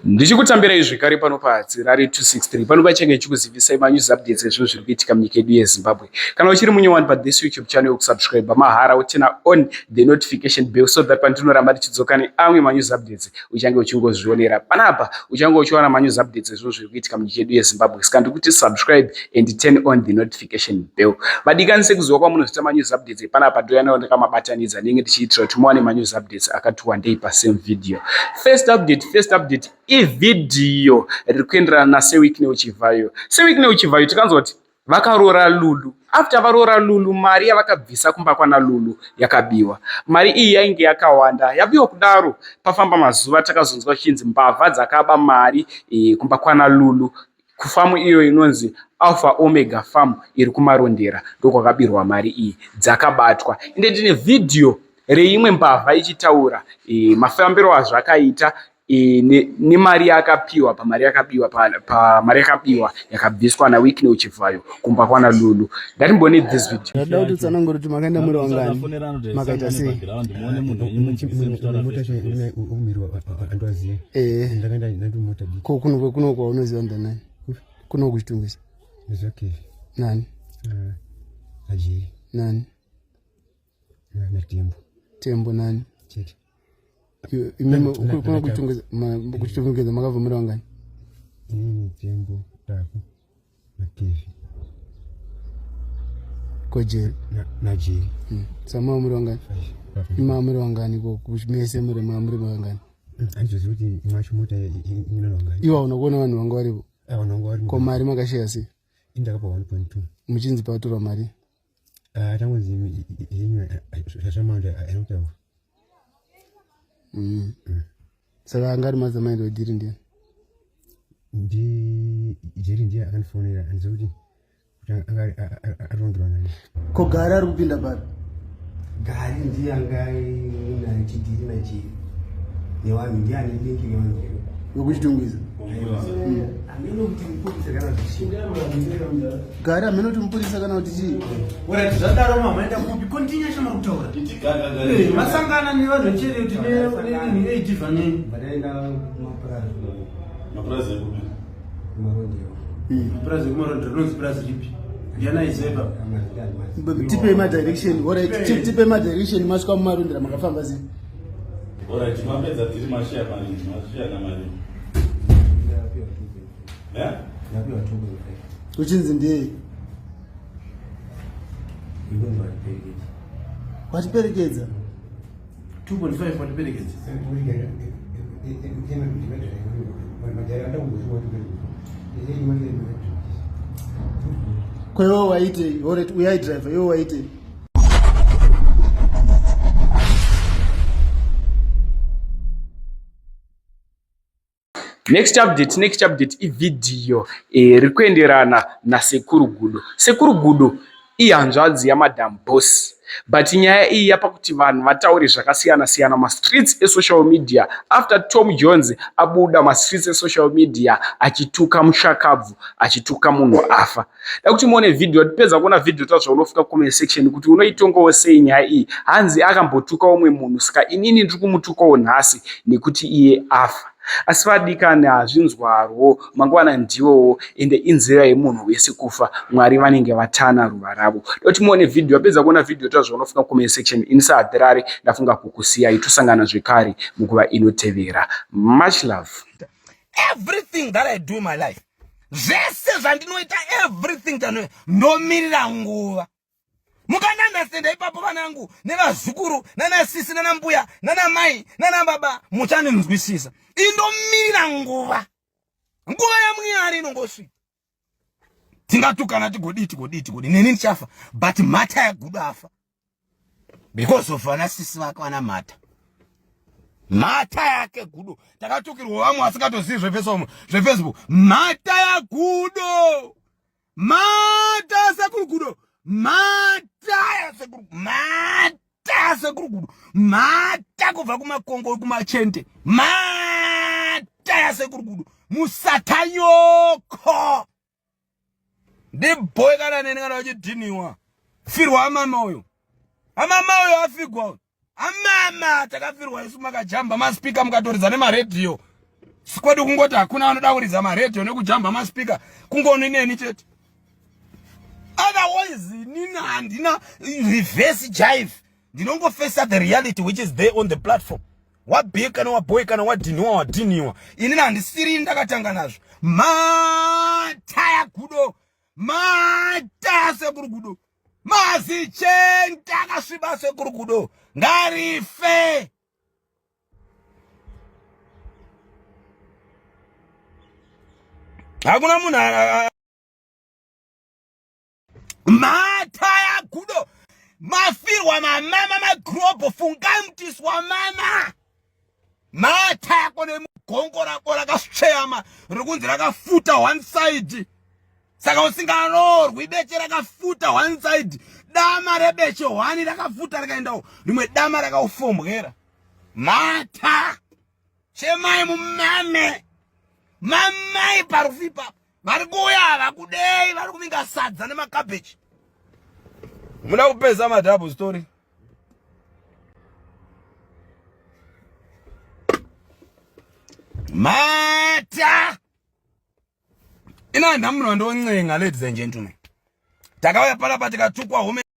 Ndichikutambirai zvekare pano paHadzirari 263 pano pachange ndichikuzivisai manews updates ezvinhu zviri kuitika munyika yedu yeZimbabwe. Kana uchiri munyowani pathis YouTube channel kusubscribe mahara uturn on the notification bell so that pandinoramba ndichidzoka neamwe manews updates uchange uchingozvionera. Panapa uchange uchiwana manews updates ezvinhu zviri kuitika munyika yedu yeZimbabwe. Saka ndikuti subscribe and turn on the notification bell. Vadikani sekuziva kwamunozviita manews updates panapa ndouya nawo ndakamabatanidza ndinenge ndichiitira kuti muwane manews updates akati wandei pasame video. First update, first update ivhidhiyo riri kuenderana naSewikne Chivhayo. Sewikne Chivhayo tikanzwa kuti vakaroora Lulu. After varoora Lulu, mari yavakabvisa kumba kwana Lulu yakabiwa. Mari iyi yainge yakawanda. Yabiwa kudaro, pafamba mazuva takazonzwa zvichinzi mbavha dzakaba mari e, kumba kwana Lulu kufamu iyo inonzi Alpha Omega Farm iri kuMarondera ndokwakabirwa mari iyi dzakabatwa. Ende ndine vhidhiyo reimwe mbavha ichitaura e, mafambiro azvakaita e, nemari yakapiwa pamari yakabiwa pamari yakabiwa yakabviswa naWicknell Chivhayo kumba kwana Lulu. Ndatimbone this video. Ndada kuti utsanangure kuti makaenda muri wangani makaita sei? Ko kuno kuno kwaunoziva ndanani? Kuno kuchitungwiza. Nani? Nani? Tembo. Tembo nani? Chete. Kuno kuchitungwiza makabva muri wangani? Inini Tembo, Taku, naKevi. Kojeri. NaJeri. Sama muri wangani? Ima muri wangani ko mese muri muri wangani? Handizozivi kuti imwe yacho mota ine wangani. Iwa unokuona vanhu vanga varipo. Vanhu vanga varipo. Ko mari makasheya sei? Indakapa 1.2. Muchinzi patorwa mari? Tangonzi yenyu zvamanda haina Saka anga ari mastermind wedhiri ndiani? Ndi Jerry ndiye akandifonera handizivi kuti kuti anga arongerwa nani. Ko Gari ari kupinda papi? Gari ndiye anga aina chidhiri naJerry nevanhu ndiye ane linki nevanhu Wekuchitungwiza. Hameno kuti mupurisa kana kuti chii. Gari hameno kuti mupurisa kana kuti chii. Alright, zvadaro mama enda kupi? Continue chama kutaura. Eh, masangana nevanhu vechere kuti ne ne AD vaneni. Vataenda kumapurazi. Mapurazi ekupi? Kumarondera. Mapurazi ekumarondera rinonzi purazi ripi? Ndiana aiziva. Tipe ma direction. Alright, tipe ma direction masvika mumarondera makafamba sei? Alright, mapedza tiri mashiya mari, mashiya na mari. Eh? Ndapiwa 2.5. Uchinzi ndiyei? Ikunzi watiperekedza. Watiperekedza? 2.5 watiperekedza. Ko iwe waitei? Alright, uyai driver, iwe waitei? Next update, next update ivhidhiyo eh, riri kuenderana naSekuru Gudo. Sekuru Gudo ihanzvadzi yaMadam Boss but nyaya iyi yapa kuti vanhu vataure zvakasiyana siyana mastreets esocial media after Tom Jones abuda mastreets esocial media achituka mushakabvu achituka munhu afa. Da kuti muone video, tipedza kuona video tazvaunofika comment section kuti unoitongawo sei nyaya iyi. Hanzi akambotuka umwe munhu saka inini ndiri kumutukawo nhasi nekuti iye afa. Asi vadikani hazvinzwarwo mangwana ndiwowo ende inzira yemunhu wese kufa Mwari vanenge vatana ruva ravo. Da kuti muone video, apedza kuona video tazvaunofika comment section ini saHatirare ndafunga kukusiyai tosangana zvekare munguva inotevera. Much love. Everything that I do in my life zvese zvandinoita everything tano ndomirira nguva mukanandastenda ipapo vanangu nevazukuru nanasisi nanambuya nanamai nanababa muchandinzwisisa indomirira nguva nguva yamwari inongosvika tingatukana tigodii tigodii tigodii neni ndichafa but mhata yagudo afa because of vana sisi vake vana mhata mhata yake gudo takatukirwa vamwe vasingatozivi zvefacebook mhata yagudo mhata yasekuru gudo mhata yasekuru mhata yasekuru gudo mhata kubva kumakongo kumachende mhata yasekuru gudo musatanyoko ndibhoe kana neni kana uchidhiniwa firwa amama uyo amama uyo afigwa uyo amama takafirwa isu makajamba maspika mukatoridza nemaredhiyo. Sikwedu kungoti hakuna vanoda kuridza maredhiyo nekujamba maspika kungoni neni chete. Otherwise nini handina reverse jive. Ndinongofesa the reality which is there on the platform. Wabhee kana waboy kana wadhiniwa wadhiniwa. Inini handisiri ndakatanga nazvo. Mataya gudo. Mataya sekuru gudo. Mazichenta akasviba sekuru gudo. Ngarife. Hakuna munhu mhata yagudo mafirwa mamama magrobho fungai mutiswa mama mhata yako nemugongo rako rakasveyama riri kunzi rakafuta one side saka usingaroorwi beche rakafuta one side dama rebeche one rakafuta rikaendawo rimwe dama rakaufombwera mhata chemai mumame mamai parufu ipapo vari kuuya havakudei vari kuvinga sadza nemakabheji muda kupedza madouble story mata ina ndamunhu wandoncenga ladies and gentlemen takauya panapa tikatukwa home.